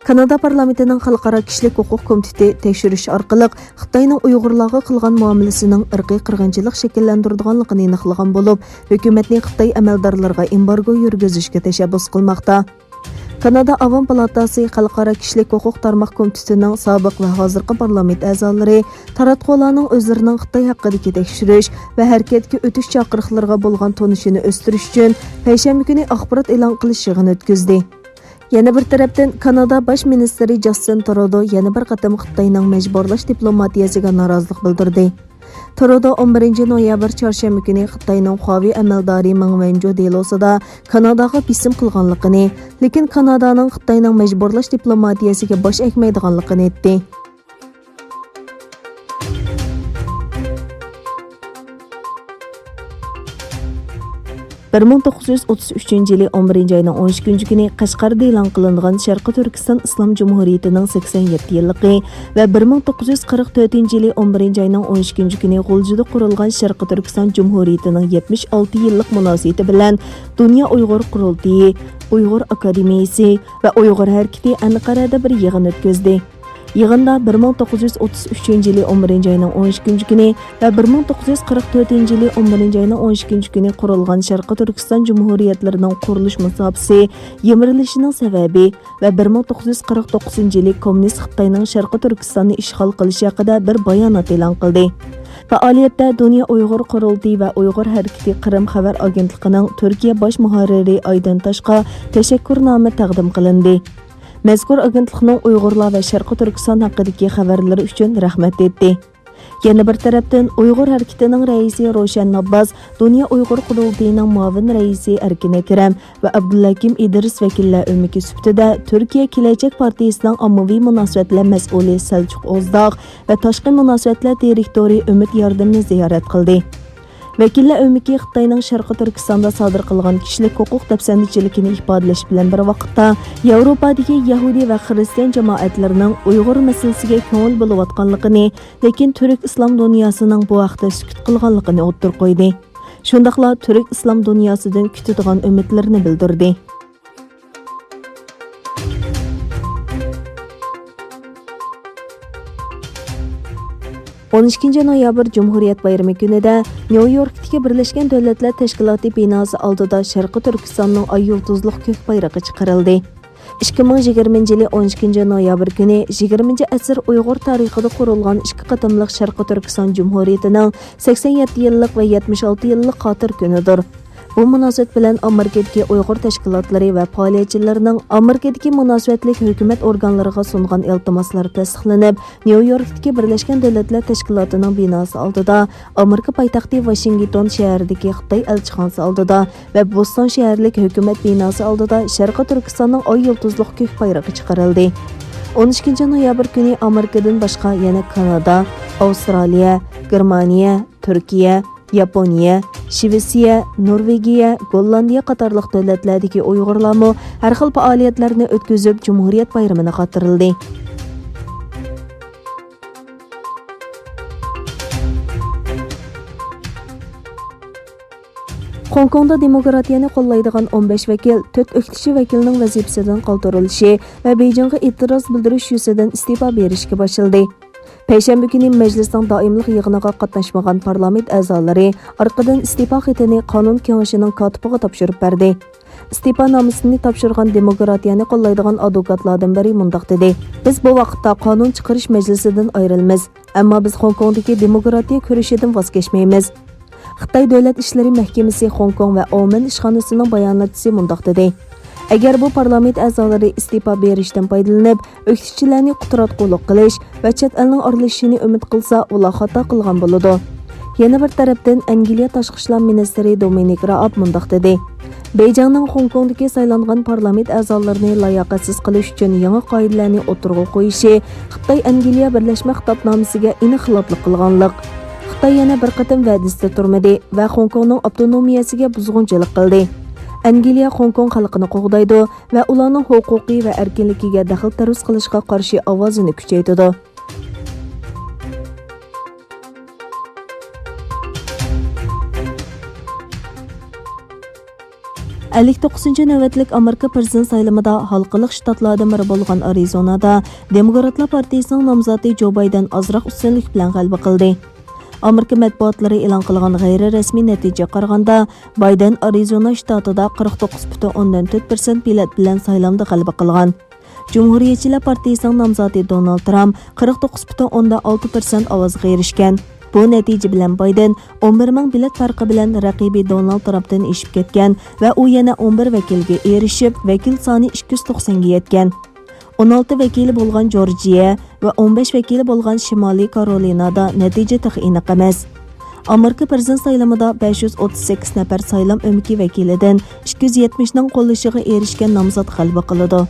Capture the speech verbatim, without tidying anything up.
كانادا پارلامېنتىنىڭ خەلقئارا كىشىلىك ھوقۇق كومىتېتى تەكشۈرۈش ئارقىلىق خىتاينىڭ ئۇيغۇرلارغا قىلغان مۇئامىلىسىنىڭ ئىرقىي قىرغىنچىلىق شەكىللەندۈرىدىغانلىقىنى ئېنىقلىغان بولۇپ، ھۆكۈمەتنى خىتاي ئەمەلدارلىرىغا ئېمبارگو يۈرگۈزۈشكە تەشەببۇس قىلماقتا. كانادا ئاۋام پالاتاسى خەلقئارا كىشىلىك ھوقۇق تارماق كومىتېتىنىڭ سابىق ۋە ھازىرقى پارلامېنت ئەزالىرى، تاراتقۇلارنىڭ ئۆزلىرىنىڭ خىتاي ھەققىدىكى تەكشۈرۈش ۋە ھەرىكەتكە ئۆتۈش چاقىرىقلىرىغا بولغان تونۇشىنى ئۆستۈرۈش ئۈچۈن پەيشەنبە كۈنى ئاخبارات ئېلان قىلىش يىغىنى ئۆتكۈزدى. يەنە بىر تەرەپتىن، كانادا باش مىنىستىرى جاستىن ترۇدو يەنە بىر قېتىم خىتاينىڭ مەجبۇرلاش دىپلوماتىيەسىگە نارازىلىق بىلدۈردى. ترۇدو ئون بىرىنچى نويابىر چارشەنبە كۈنى خىتاينىڭ خۇاۋېي ئەمەلدارى مېڭ ۋەنجۇ دېلوسىدا كاناداغا بېسىم قىلغانلىقىنى، لېكىن كانادانىڭ خىتاينىڭ مەجبۇرلاش دىپلوماتىيەسىگە باش ئەگمەيدىغانلىقىنى ئېيتتى. بىر مىڭ توققۇز يۈز ئوتتۇز ئۈچىنچى يىلى ئون بىرىنچى ئاينىڭ ئون ئىككىنچى كۈنى قەشقەردە ئېلان قىلىنغان شەرقىي تۈركىستان ئىسلام جۇمھۇرىيىتىنىڭ سەكسەن يەتتە يىللىقى ۋە بىر مىڭ توققۇز يۈز قىرىق تۆتىنچى يىلى ئون بىرىنچى ئاينىڭ ئون ئىككىنچى كۈنى غۇلجىدا قۇرۇلغان شەرقىي تۈركىستان جۇمھۇرىيىتىنىڭ يەتمىش ئالتە يىللىق مۇناسىۋىتى بىلەن دۇنيا ئۇيغۇر قۇرۇلتىيى، ئۇيغۇر ئاكادېمىيىسى ۋە ئۇيغۇر ھەرىكىتى ئەنقەرەدە بىر يىغىن ئۆتكۈزدى. يىغىندا بىر مىڭ توققۇز يۈز ئوتتۇز ئۈچىنچى يىلى ئون بىرىنچى ئاينىڭ ئون ئىككىنچى كۈنى ۋە بىر مىڭ توققۇز يۈز قىرىق تۆتىنچى يىلى ئون بىرىنچى ئاينىڭ ئون ئىككىنچى كۈنى قۇرۇلغان شەرقىي تۈركىستان جۇمھۇرىيەتلىرىنىڭ قۇرۇلۇش مۇساپىسى يىمىرىلىشىنىڭ سەۋەبى ۋە بىر مىڭ توققۇز يۈز قىرىق توققۇزىنچى يىلى كوممۇنىست خىتاينىڭ شەرقىي تۈركىستاننى ئىشغال قىلىشى ھەققىدە بىر بايانات ئېلان قىلدى. پائالىيەتتە دۇنيا ئۇيغۇر قۇرۇلتىيى ۋە ئۇيغۇر ھەرىكىتى قىرىم خەۋەر ئاگېنتلىقىنىڭ تۈركىيە باش مۇھەررىرى ئايدىن تاشقا تەشەككۈرنامە تەقدىم قىلىندى. مەزكۇر ئاگېنتلىقنىڭ ئۇيغۇرلار ۋە شەرقىي تۈركىستان ھەققىدىكى خەۋەرلىرى ئۈچۈن رەھمەت ئېيتتى. يەنە بىر تەرەپتىن، ئۇيغۇر ھەرىكىتىنىڭ رەئىسى روشەن ئابباس، دۇنيا ئۇيغۇر قۇرۇلتىيىنىڭ مۇئاۋىن رەئىسى ئەركىن ئەكرەم ۋە ئابدۇلھەكىم ئىدرىس ۋەكىللەر ئۆمىكى سۈپىتىدە تۈركىيە كېلەچەك پارتىيىسىنىڭ ئاممىۋى مۇناسىۋەتلەر مەسئۇلى سەلچۇق ئوزداغ ۋە تاشقى مۇناسىۋەتلەر دىرېكتورى ئۈمىد ياردىمنى زىيارەت قىلدى. ۋەكىللەر ئۆمىكى خىتاينىڭ شەرقىي تۈركىستاندا سادىر قىلغان كىشىلىك ھوقۇق دەپسەندىچىلىكىنى ئىپادىلەش بىلەن بىر ۋاقىتتا، ياۋروپادىكى يەھۇدىي ۋە خىرىستىيان جامائەتلىرىنىڭ ئۇيغۇر مەسىلىسىگە كۆڭۈل بۆلۈۋاتقانلىقىنى، لېكىن تۈرك ئىسلام دۇنياسىنىڭ بۇ ھەقتە سۈكۈت قىلغانلىقىنى ئوتتۇرىغا قويدى. شۇنداقلا تۈرك ئىسلام دۇنياسىدىن كۈتىدىغان ئۈمىدلىرىنى بىلدۈردى. ئون ئىككىنچى نويابىر جۇمھۇرىيەت بايرىمى كۈنىدە نيۇ يوركتىكى بىرلەشكەن دۆلەتلەر تەشكىلاتى بىناسى ئالدىدا شەرقىي تۈركىستاننىڭ ئاي يۇلتۇزلۇق كۆك بايرىقى چىقىرىلدى. ئىككى مىڭ يىگىرمىنچى يىلى ئون ئىككىنچى نويابىر كۈنى يىگىرمىنچى ئەسىر ئۇيغۇر تارىخىدا قۇرۇلغان ئىككى قېتىملىق شەرقىي تۈركىستان جۇمھۇرىيىتىنىڭ سەكسەن يەتتە يىللىق ۋە يەتمىش ئالتە يىللىق خاتىرە كۈنىدۇر. بۇ مۇناسىۋەت بىلەن ئامېرىكىدىكى ئۇيغۇر تەشكىلاتلىرى ۋە پائالىيەتچىلىرىنىڭ ئامېرىكىدىكى مۇناسىۋەتلىك ھۆكۈمەت ئورگانلىرىغا سۇنغان ئىلتىماسلار تەستىقلىنىپ، نيۇ يوركتىكى بىرلەشكەن دۆلەتلەر تەشكىلاتىنىڭ بىناسى ئالدىدا، ئامېرىكا پايتەختى ۋاشىنگتون شەھىرىدىكى خىتاي ئەلچىخانىسى ئالدىدا ۋە بوستون شەھەرلىك ھۆكۈمەت بىناسى ئالدىدا شەرقىي تۈركىستاننىڭ ئاي يۇلتۇزلۇق كۆك بايرىقى چىقىرىلدى. ئون ئىككىنچى نويابىر كۈنى ئامېرىكىدىن باشقا يەنە كانادا، ئاۋسترالىيە، گېرمانىيە، تۈركىيە، ياپونىيە، شىۋېتسىيە، نورۋېگىيە، گوللاندىيە قاتارلىق دۆلەتلەردىكى ئۇيغۇرلارمۇ ھەر خىل پائالىيەتلەرنى ئۆتكۈزۈپ، جۇمھۇرىيەت بايرىمىنى خاتىرىلىدى. خوڭكوڭدا دېموكراتىيەنى قوللايدىغان ئون بەش ۋەكىل تۆت ئۆكتىچى ۋەكىلنىڭ ۋەزىپىسىدىن قالدۇرۇلۇشى ۋە بېيجىڭغا ئېتىراز بىلدۈرۈش يۈزىسىدىن ئىستېپا بېرىشكە باشلىدى. پەيشەنبە كۈنى مەجلىسنىڭ دائىملىق يىغىنىغا قاتناشمىغان پارلامېنت ئەزالىرى ئارقىدىن ئىستېپا خېتىنى قانۇن كېڭىشىنىڭ كاتىپىغا تاپشۇرۇپ بەردى. ئىستېپا نامىسىنى تاپشۇرغان دېموكراتىيەنى قوللايدىغان ئادۋوكاتلاردىن بىرى مۇنداق دېدى: «بىز بۇ ۋاقىتتا قانۇن چىقىرىش مەجلىسىدىن ئايرىلىمىز، ئەمما بىز خوڭكوڭدىكى دېموكراتىيە كۈرىشىدىن ۋاز كەچمەيمىز.» خىتاي دۆلەت ئىشلىرى مەھكىمىسى خوڭكوڭ ۋە ئاۋمېن ئىشخانىسىنىڭ باياناتچىسى مۇنداق دېدى: «ئەگەر بۇ پارلامېنت ئەزالىرى ئىستېپا بېرىشتىن پايدىلىنىپ، ئۆكتىچىلەرنى قۇتراتقۇلۇق قىلىش ۋە چەت ئەلنىڭ ئارىلىشىشىنى ئۈمىد قىلسا، ئۇلار خاتا قىلغان بولىدۇ.» يەنە بىر تەرەپتىن، ئەنگلىيە تاشقى ئىشلار مىنىستىرى دومىنىك رائاب مۇنداق دېدى: «بېيجىڭنىڭ خوڭكوڭدىكى سايلانغان پارلامېنت ئەزالىرىنى لاياقەتسىز قىلىش ئۈچۈن يېڭى قائىدىلەرنى ئوتتۇرىغا قويۇشى خىتاي-ئەنگلىيە بىرلەشمە خىتابنامىسىگە ئېنىق خىلاپلىق قىلغانلىق. خىتاي يەنە بىر قېتىم ۋەدىسىدە تۇرمىدى ۋە خوڭكوڭنىڭ ئاپتونومىيەسىگە بۇزغۇنچىلىق قىلدى. ئەنگلىيە خوڭكوڭ خەلقىنى قوغدايدۇ ۋە ئۇلارنىڭ ھوقۇقى ۋە ئەركىنلىكىگە دەخلى-تەرۇز قىلىشقا قارشى ئاۋازىنى كۈچەيتىدۇ.» ئەللىك توققۇزىنچى نۆۋەتلىك ئامېرىكا پىرېزىدېنت سايلىمىدا ھالقىلىق شتاتلاردىن بىرى بولغان ئارىزونادا دېموكراتلار پارتىيىسىنىڭ نامزاتى جو بايدېن ئازراق ئۈستۈنلۈك بىلەن غەلىبە قىلدى. ئامېرىكا مەتبۇئاتلىرى ئېلان قىلغان غەيرىي رەسمىي نەتىجىگە قارىغاندا، بايدېن ئارىزونا شتاتىدا قىرىق توققۇز پۈتۈن ئوندىن تۆت پىرسەنت بېلەت بىلەن سايلامدا غەلىبە قىلغان. جۇمھۇرىيەتچىلەر پارتىيىسىنىڭ نامزاتى دونالد ترامپ قىرىق توققۇز پۈتۈن ئوندىن ئالتە پىرسەنت ئاۋازغا ئېرىشكەن. بۇ نەتىجە بىلەن بايدېن ئون بىر مىڭ بېلەت پەرقى بىلەن رەقىبى دونالد ترامپتىن ئېشىپ كەتكەن ۋە ئۇ يەنە ئون بىر ۋەكىلگە ئېرىشىپ، ۋەكىل سانى ئىككى يۈز توقسانغا يەتكەن. ئون ئالتە ۋەكىلى بولغان جورجىيە ۋە ئون بەش ۋەكىلى بولغان شىمالىي كارولىنادا نەتىجە تېخى ئېنىق ئەمەس. ئامېرىكا پىرېزىدېنت سايلىمىدا بەش يۈز ئوتتۇز سەككىز نەپەر سايلام ئۆمىكى ۋەكىلىدىن ئىككى يۈز يەتمىشنىڭ قوللىشىغا ئېرىشكەن نامزات غەلىبە قىلىدۇ.